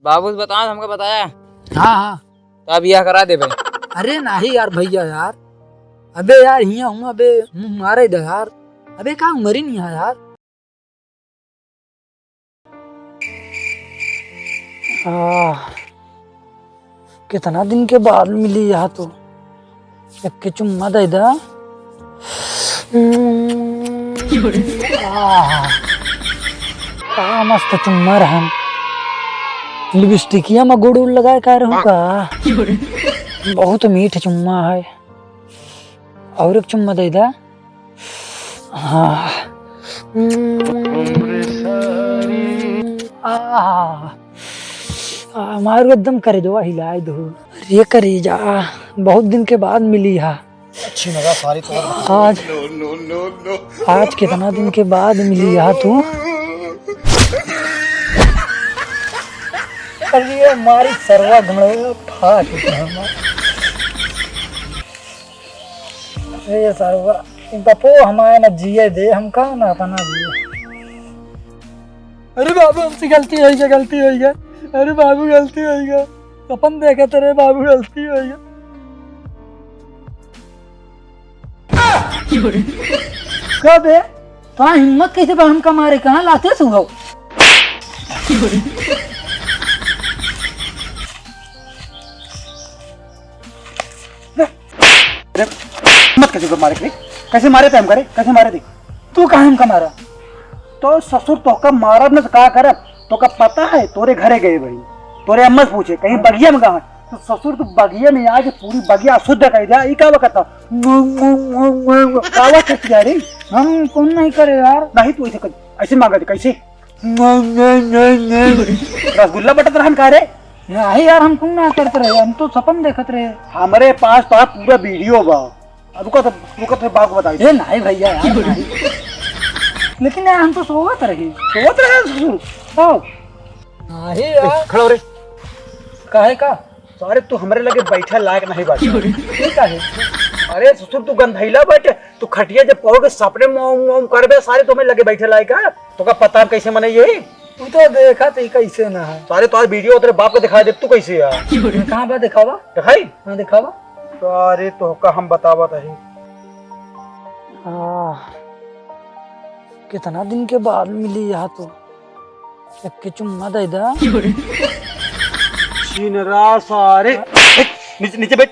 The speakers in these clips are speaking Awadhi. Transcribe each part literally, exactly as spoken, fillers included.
बाबू से बताओ, हमका बताया। हाँ, हाँ। तो अब यह करा देबे। अरे नाही यार भैया यार, अबे यार हियाँ हूँ, अबे मुँह मारे दे यार, अबे का उमरी नहीं है यार। आह, कितना दिन के बाद मिली यह तो। एक के चुम्मा दे दा। आह, का मस्त चुम्मा रहन। लिपस्टिकिया में गुड़ उड़ लगाए का रहू का? बहुत मीठ चुम्मा है। और एक चुम्मा दे दा। हाँ। आह। आ, मारू एकदम करेजवा हिलाए दो। अरे करेजा, बहुत दिन के बाद मिली हा। अच्छी मजा सारी तो। आज, आज कितना दिन के बाद मिली हा तू। अरे मारी सरवा घणवा फाट गया हमार। अरे सरवा, बपो हमारे न जिए दे, हम का ना अपना जिए। अरे बाबू, हमसे गलती होइ गया, गलती होइ गया। अरे बाबू, गलती होइ गया। सपन देखत रहे बाबू, गलती होइ गया। का बे? तोहार हिम्मत कैसे बा हमका मारे? कहाँ लाते सुहाव? अरे, मत कैसे मारे रे? कैसे मारे थे हमका रे? कैसे मारे थे? तू काहे हमका मारा? तो ससुर तोहका मारब न तो का करब? तोहका पता है तोरे घरे गए भाई, तोरे अम्मा से पूछे कहीं बगिया में कहाँ है? तो ससुर तू बगिया में आके पूरी बगिया अशुद्ध कर दिया। ई का बकता? का बात करती है रे? हम कौन नहीं करे यार। नहीं तू ऐसे कर, ऐसे मांगा थे कैसे? रसगुल्ला बटत रहन का रे? नहीं यार, हम कुछ ना करत रहे, हम तो सपन देखत रहे। हमरे पास तो पूरा वीडियो बा। अब रुका तो, रुका तो बाप को बताई। ए नहीं भैया यार, नहीं। लेकिन यार हम तो सोवत रही। सोवत रहे ससुर? हाँ। नहीं यार। खड़ा हो रे। काहे का? सारे तू हमरे लगे बैठे लायक नहीं बाटे। ये का है? अरे ससुर तू गंधैला बाटे, तू खटिया जब पहुँच के सपने में ओम ओम करबे, सारे तुम्हें लगे बैठे लायक है। तो का पता हम कैसे मने ये? तू तो देखा तो कैसे ना है। सारे तोहार वीडियो तेरे बाप को दिखा दे, तू कैसे है? कहाँ बा दिखावा? दिखाई? हाँ दिखावा। सारे तो का हम बतावत है। आह, कितना दिन के बाद मिली यह तो। एक के चुम्मा दे दा। छिनरा सारे। नीचे, नीचे बैठ।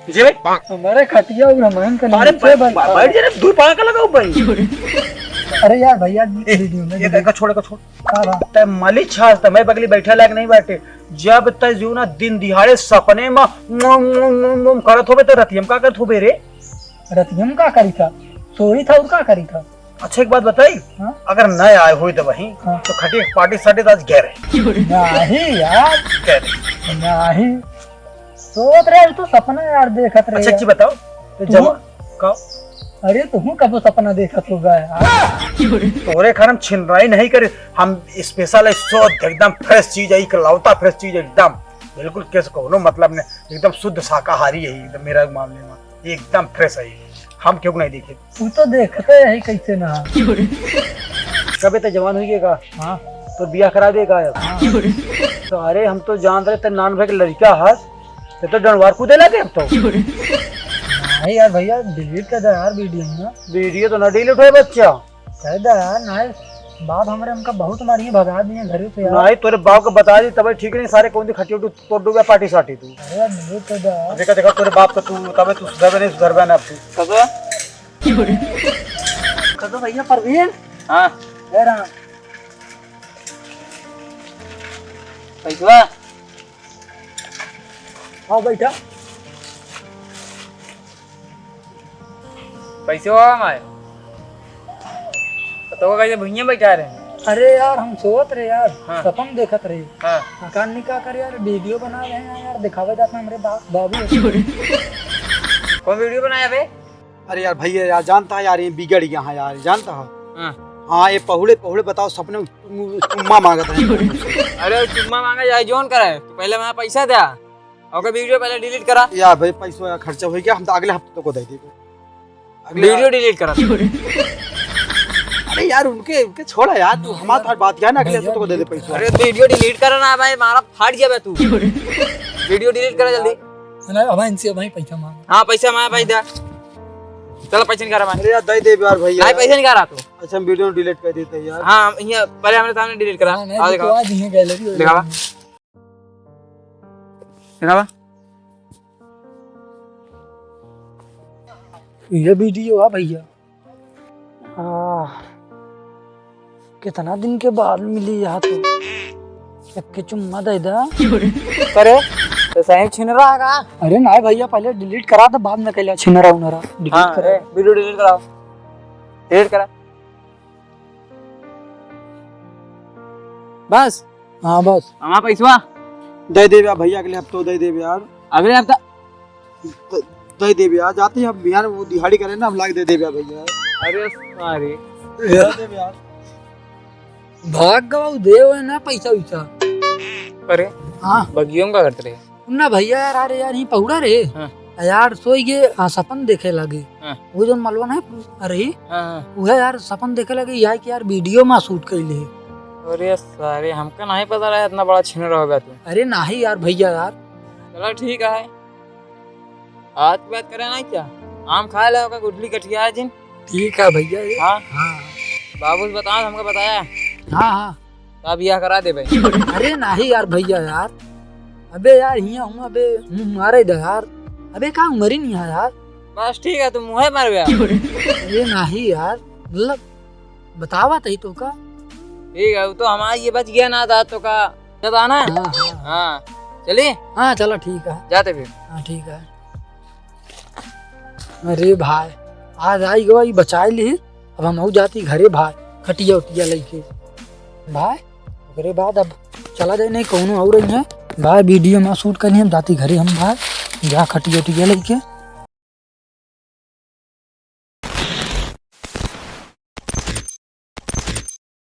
नीचे बैठ। हमारे खटिया और हमारे का अरे नीचे बैठ, बैठ। बैठ जा रे, धूल पाका लगाओ भाई। अरे यार भैया, ये, वीडियो में ये, वीडियो। का छोड़, का छोड़। का बा? तै मली छास, तै मैं बगली बैठे लायक नहीं बैठे। जब तै जो ना दिन दिहाड़े सपने में मोम, मोम, मोम, मोम करत होबे, तो रतियम का करत होबे रे? रतियम का करी था? सोई था और का करी था? अच्छा, एक बात बताई, हाँ? अगर न आए हुए तो वहीं, हाँ। तो खटिया पार्टी साटी तो आज गए रहे। नहीं यार। गए रहे। नहीं। सोत रहे, तू सपना यार देखत रहे अच्छा, यार। अच्छी बताओ, तो तू जमा-, का? अरे, तू कबो सपना देखत होगा यार? तोरे खान हम छिनराई नहीं करे, हम special है, शुद्ध, एकदम fresh चीज है, इकलौता fresh चीज है, एकदम बिल्कुल केस कोनो मतलब नहीं, एकदम शुद्ध शाकाहारी है, एकदम मेरा मामले में। एकदम fresh है, हम क्यों नहीं देखे? तू तो देखते है कैसे ना। कबे तो जवान हुई का? हाँ। तो बियाह करा दे का अब? हाँ। तो अरे हम तो जान रहे ते नान भाई के लड़का हस, ते तो डंडवार कूदे लगे अब तो। नहीं यार भैया, delete कर दे यार वीडियो ना। वीडियो तो ना delete होए बच्चा। कह दे यार, नहीं, बाप हमरे हमका बहुत मारी भगा दिए घरे से यार। नहीं, तोरे बाप को बता दी, तबे ठीक नहीं, सारे कौन दी खटिया उठी तोड़ डूबे पार्टी साटी तू। अरे यार, delete कर दे यार। अब देखा, देखा, तोरे बाप को तू, तबे तू सुधरबे नहीं, सुधरबे ना अब तू। कदो? कदो भैया परवीन? हाँ। ए राम। पैसवा? हाँ, बैठा। पैसे हुआ हमारे? तो का कैसे भुइयां बैठा रहे? अरे यार, हम सोवत रहे यार, हाँ। सपन देखत रहे। हाँ। अकान नहीं का कर यार, वीडियो बना रहे हैं यार, दिखावे जात ना हमरे बा-, बाबू। कौन वीडियो बनाया बे? अरे यार भैया यार, जानता है यार, ये बिगड़ गया है यार, जानता है? हाँ। हाँ, ये पहुड़े, पहुड़े बताओ, सपने में चुम्मा मांगत है। अरे, वो चुम्मा मांगा जाए, जोन करे, तो पहले हमारा पैसा द्या। ओके, वीडियो पहले delete करा। या भाई, पैसो या खर्चा हो गया, हम तो अगले हफ्ते को दे देंगे। अगले वीडियो delete करा। अरे यार, उनके, उनके छोड़ा यार, तू हमार, हमार बात क्या ना, अगले भैया, हफ्ते को दे दे पैसा। अरे video delete करा ना भाई, मारा फाट गया बे तू। Video delete करा जल्दी। ना, अब इनसे भाई पैसा मांग। हाँ, पैसा मांग भाई, दे। चलो, पैसा निकाला भाई। अरे यार, दे दे यार भैया। नहीं, पैसा निकाला तू। अच्छा, हम video delete कर देते हैं यार। हाँ, हम, यहाँ, पहले हमारे सामने delete करा। हाँ, नहीं, आओ, दिखाओ। दिखवा दिए gallery दिखावा। दिखावा। ये video है भैया। आह, कितना दिन के बाद मिली यहाँ तो। एक के चुम्मा दे दा। अरे, तो सही छिनरा है का? अरे नहीं भैया, पहले delete करा दे, बाद में कहले छिनरा उनरा। Delete हाँ, करा। ए, video delete कराओ। Delete करा। बस। हाँ, बस। हमारा पैसवा? दे देबे यार भैया, अगले हफ्ते दे देबे यार। अगले हफ्ता? द-, दे देबे यार, जाते हैं हम बिहान, वो दिहाड़ी करे ना, हम लाके दे देबे यार भैया। अरे सारे। दे देबे यार। भाग गवा, देवे ना पैसा वैसा। अरे, हाँ। बगियों का करते रहे? ना भैया यार, अरे यार, यहीं पहुड़ा रहे। हाँ। यार, सोई के, हाँ, सपन देखे लगे। हाँ। वो जो मलवा नहीं रही, हाँ, हाँ। वह यार सपन देखे लगे, यार कि यार video में shoot कैले। अरे सारे, हमका नहीं पता रहा इतना बड़ा छिनरा होगा तू। अरे नहीं यार भैया यार। चलो ठीक है, आज की बात करें ना क्या, आम खा ले, ओका गुठली कटिया है जिन। ठीक है भैया, ये हाँ। हाँ। बाबू से बताओ, हमको बताया। हाँ, हाँ। तो अब यह करा दे भाई। अरे नहीं यार भैया यार, अबे यार हियाँ हूँ, अबे मुँह मारे दे यार, अबे का उम्र ही नहीं है यार। बस ठीक है, तू मुँहे मर गया। अरे नहीं यार, मतलब बतावा तही तो का। ठीक है, वो तो हमारा ये बच गया ना था तो का, जब आना है। हाँ, हाँ। हाँ, चलिए। हाँ, चलो ठीक है। जाते फिर। हाँ, ठीक है। अरे भाई, आज आई गवा, ई बचाए लिही। अब हमहू जाती घरे भाई, खटिया उटिया लइके। भाई, ओकरे बाद अब चला जाए, नहीं कौनो और है। भाई, video में shoot कर ली, हम जाती घरे हम भाई, जा खटिया उटिया लइके।